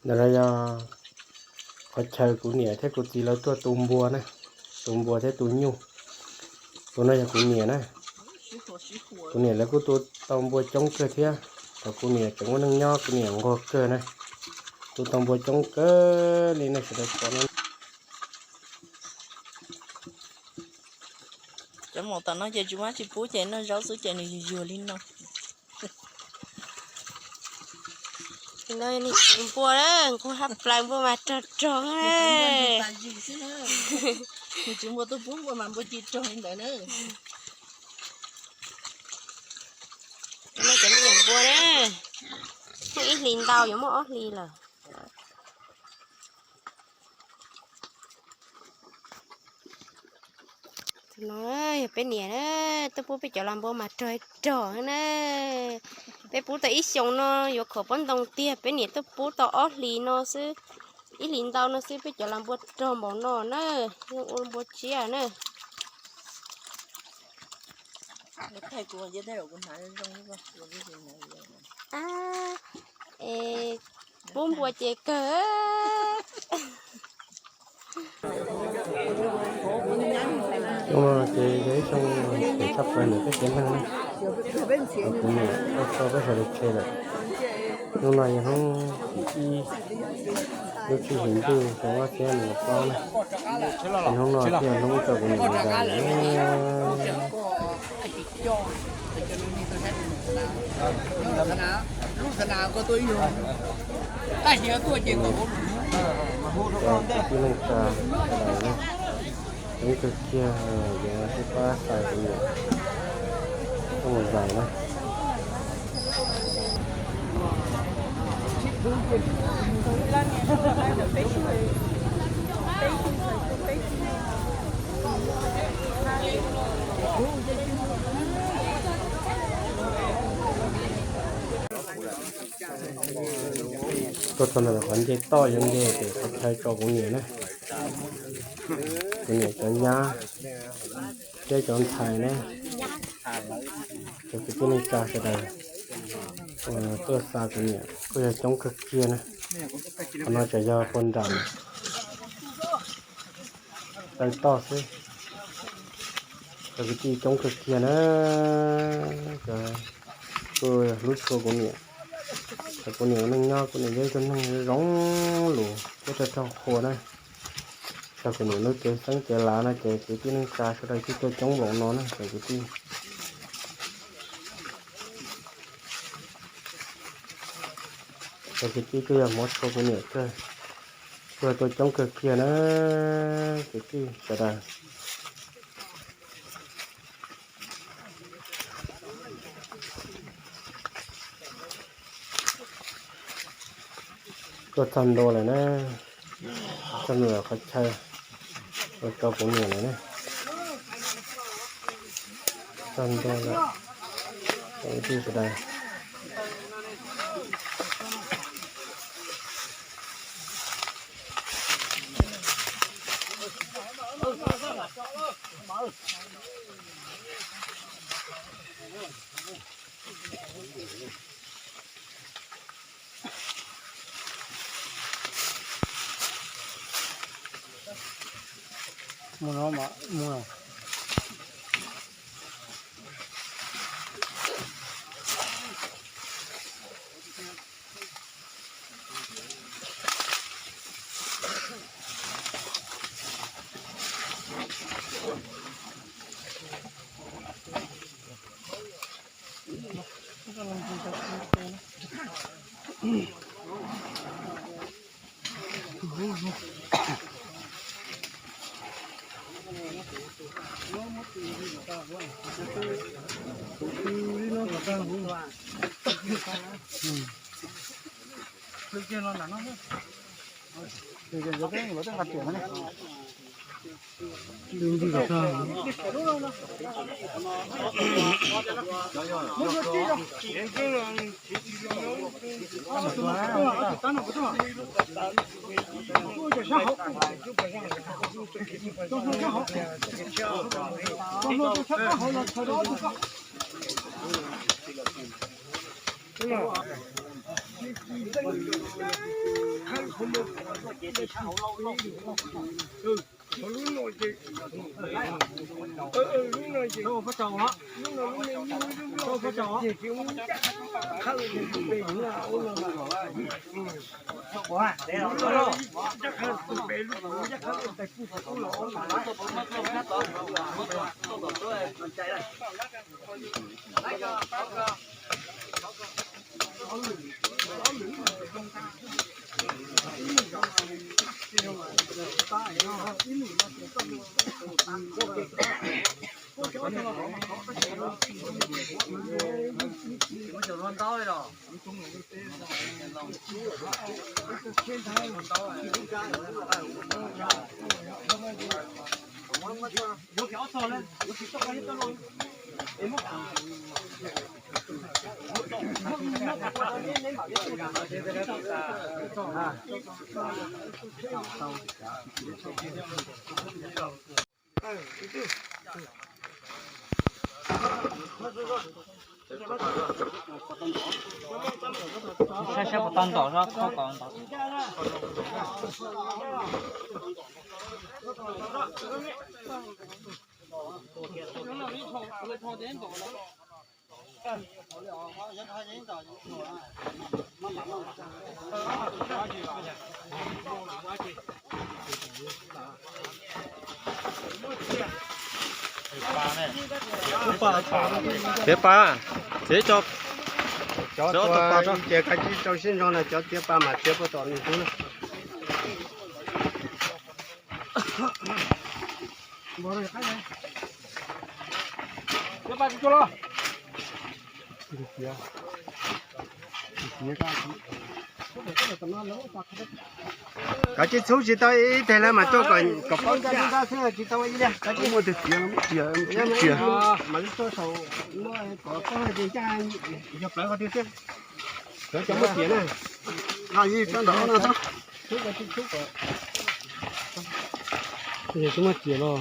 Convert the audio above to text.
Ntawm no yog qhov chaw kuv niam thiab kuv txiv lawv tuaj tu npua na, tu npua thiab tu nyuj. Tus no yog kuv niam na, kuv niam lawv kuj tu tau npua coob kawg thiab. Thaum kuv niam tseem ua neej nyob kuv niam nquag kawg na, tu tau npua coob kawg li nej sawv daws pom no. Cov maum tom no ces tsis muaj dab tsi pub ces noj zaub xwb ces nws yuag yuag li no. Nws tsis npua na, nquag hab plaws npua mas rog rog na. Nws tsis npua tuaj pub npua mas npua ci rog li ntawd na. Cov no cov me nyuam npua na, muaj ib hlis ntau yuav muaj ob hlis lawm. Tus no yog peb niam na, tuaj pub peb cov lag npua mas rog rog na. Peb pub tau ib xyoos no yuav khom pob ntoo tiag, peb niam tuaj pub tau ob hlis no xwb, ib hlis ntau no xwb peb cov lag npua rog npaum no na, yeej ua npua tsiab na. Pub npua ces kawg. Hnub no ces yog ib xyoo tshaj plaws ntawm peb tsev neeg na, kuv niam tuaj tso peb sawv daws tseg lawm. Hnub no yog hnub ib, lub tsib hlis ntuj xyoo ob txhiab nees nkaum plaub na. Hnub no thiaj yog hnub tso kuv niam zais lawm. Kwv tij neej tsa sawv daws na, coob kawg kiag, yuav sib pab xais kuv niam tuaj mus zais na. Tuaj txog ntawm qhov nce toj yuav nce ces qhov chaw tso kuv niam na, kuv niam cov nyab thiab cov ntxhais na, cov kwv tij neej tsa sawv daws tuaj xa kuv niam kuj yog coob kawg kiag na. Qhov no tseem yog puag nram taw toj xwb. Cov kwv tij coob kawg kiag na, cov kuj hlub tshua kuv niam. Thaum kuv niam ua neej nyob kuv niam yog ib tug neeg zoo lus thiab raug raug qhua na. Thaum kuv niam lub cev xeeb cev lav no ces kwv tij neej tsa sawv daws kuj tuaj coob npaum no na cov kwv tij. Cov kwv tij kuj yog hmov tshua kuv niam kawg, kuj yog tuaj coob kawg kiag na kwv tij sawv daws. Tuaj txog ntua lawm na, txog ntua qhov chaw uas tso kuv niam lawm na. Txog ntua lawm, kwv tij sawv daws. Saib saib puas tau ntov, txhob kom ntov. Txiav pa, txiav cov, cov tus pa, ces kav tsij rau siab ntso na, cov txiav pa mas txiav puag tom nws xwb na. Kav tsij txhub tsis tau ib teg lawm mas tuaj kom, kom paub ncaj li ntawd xwb, tsis tau ib li. Kav tsij muaj tus txiav, txiav, txiav. Yog plawv qhov twg thiab? Plawv cov muaj txiav na. Yog tsis muaj txiav los.